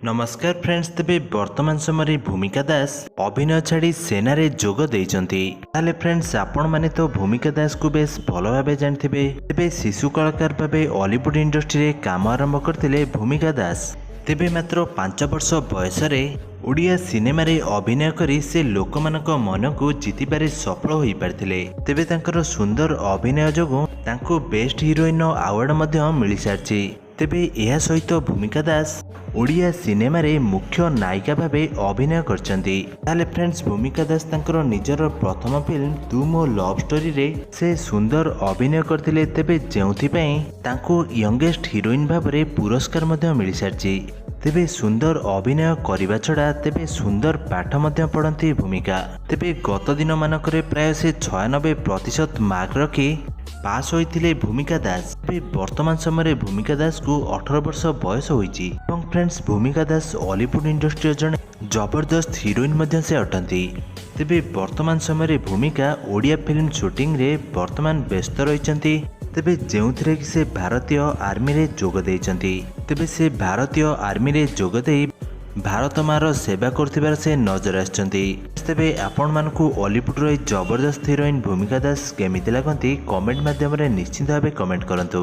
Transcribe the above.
ନମସ୍କାର ଫ୍ରେଣ୍ଡସ୍। ତେବେ ବର୍ତ୍ତମାନ ସମୟରେ ଭୂମିକା ଦାସ ଅଭିନୟ ଛାଡ଼ି ସେନାରେ ଯୋଗ ଦେଇଛନ୍ତି। ତାହେଲେ ଫ୍ରେଣ୍ଡସ୍, ଆପଣମାନେ ତ ଭୂମିକା ଦାସକୁ ବେଶ ଭଲ ଭାବେ ଜାଣିଥିବେ। ତେବେ ଶିଶୁ କଳାକାର ଭାବେ ଅଲିଉଡ୍ ଇଣ୍ଡଷ୍ଟ୍ରିରେ କାମ ଆରମ୍ଭ କରିଥିଲେ ଭୂମିକା ଦାସ। ତେବେ ମାତ୍ର 5 ବର୍ଷ ବୟସରେ ଓଡ଼ିଆ ସିନେମାରେ ଅଭିନୟ କରି ସେ ଲୋକମାନଙ୍କ ମନକୁ ଜିତିବାରେ ସଫଳ ହୋଇପାରିଥିଲେ। ତେବେ ତାଙ୍କର ସୁନ୍ଦର ଅଭିନୟ ଯୋଗୁଁ ତାଙ୍କୁ ବେଷ୍ଟ ହିରୋଇନର ଆୱାର୍ଡ ମଧ୍ୟ ମିଳିସାରିଛି। ତେବେ ଏହା ସହିତ ଭୂମିକା ଦାସ ଓଡ଼ିଆ ସିନେମାରେ ମୁଖ୍ୟ ନାୟିକା ଭାବେ ଅଭିନୟ କରିଛନ୍ତି। ତାହେଲେ ଫ୍ରେଣ୍ଡସ୍, ଭୂମିକା ଦାସ ତାଙ୍କର ନିଜର ପ୍ରଥମ ଫିଲ୍ମ ତୁ ମୋ ଲଭ୍ ଷ୍ଟୋରିରେ ସେ ସୁନ୍ଦର ଅଭିନୟ କରିଥିଲେ। ତେବେ ଯେଉଁଥିପାଇଁ ତାଙ୍କୁ ୟଙ୍ଗେଷ୍ଟ ହିରୋଇନ ଭାବରେ ପୁରସ୍କାର ମଧ୍ୟ ମିଳିସାରିଛି। ତେବେ ସୁନ୍ଦର ଅଭିନୟ କରିବା ଛଡ଼ା ତେବେ ସୁନ୍ଦର ପାଠ ମଧ୍ୟ ପଢ଼ନ୍ତି ଭୂମିକା। ତେବେ ଗତ ଦିନମାନଙ୍କରେ ପ୍ରାୟ ସେ 96% ମାର୍କ ରଖି ପାସ୍ ହୋଇଥିଲେ ଭୂମିକା ଦାସ। ତେବେ ବର୍ତ୍ତମାନ ସମୟରେ ଭୂମିକା ଦାସକୁ 18 ବର୍ଷ ବୟସ ହୋଇଛି ଏବଂ ଫ୍ରେଣ୍ଡସ୍, ଭୂମିକା ଦାସ ଅଲିଉଡ୍ ଇଣ୍ଡଷ୍ଟ୍ରିର ଜଣେ ଜବରଦସ୍ତ ହିରୋଇନ ମଧ୍ୟ ସେ ଅଟନ୍ତି। ତେବେ ବର୍ତ୍ତମାନ ସମୟରେ ଭୂମିକା ଓଡ଼ିଆ ଫିଲ୍ମ ସୁଟିଂରେ ବର୍ତ୍ତମାନ ବ୍ୟସ୍ତ ରହିଛନ୍ତି। ତେବେ ଯେଉଁଥିରେ କି ସେ ଭାରତୀୟ ଆର୍ମିରେ ଯୋଗ ଦେଇଛନ୍ତି। ତେବେ ସେ ଭାରତୀୟ ଆର୍ମିରେ ଯୋଗ ଦେଇ ଭାରତ ମାର ସେବା କରୁଥିବାର ସେ ନଜର ଆସିଛନ୍ତି। ତେବେ ଆପଣମାନଙ୍କୁ ଅଲିଉଡର ଏହି ଜବରଦସ୍ତ ହିରୋଇନ ଭୂମିକା ଦାସ କେମିତି ଲାଗନ୍ତି, କମେଣ୍ଟ ମାଧ୍ୟମରେ ନିଶ୍ଚିତ ଭାବେ କମେଣ୍ଟ କରନ୍ତୁ।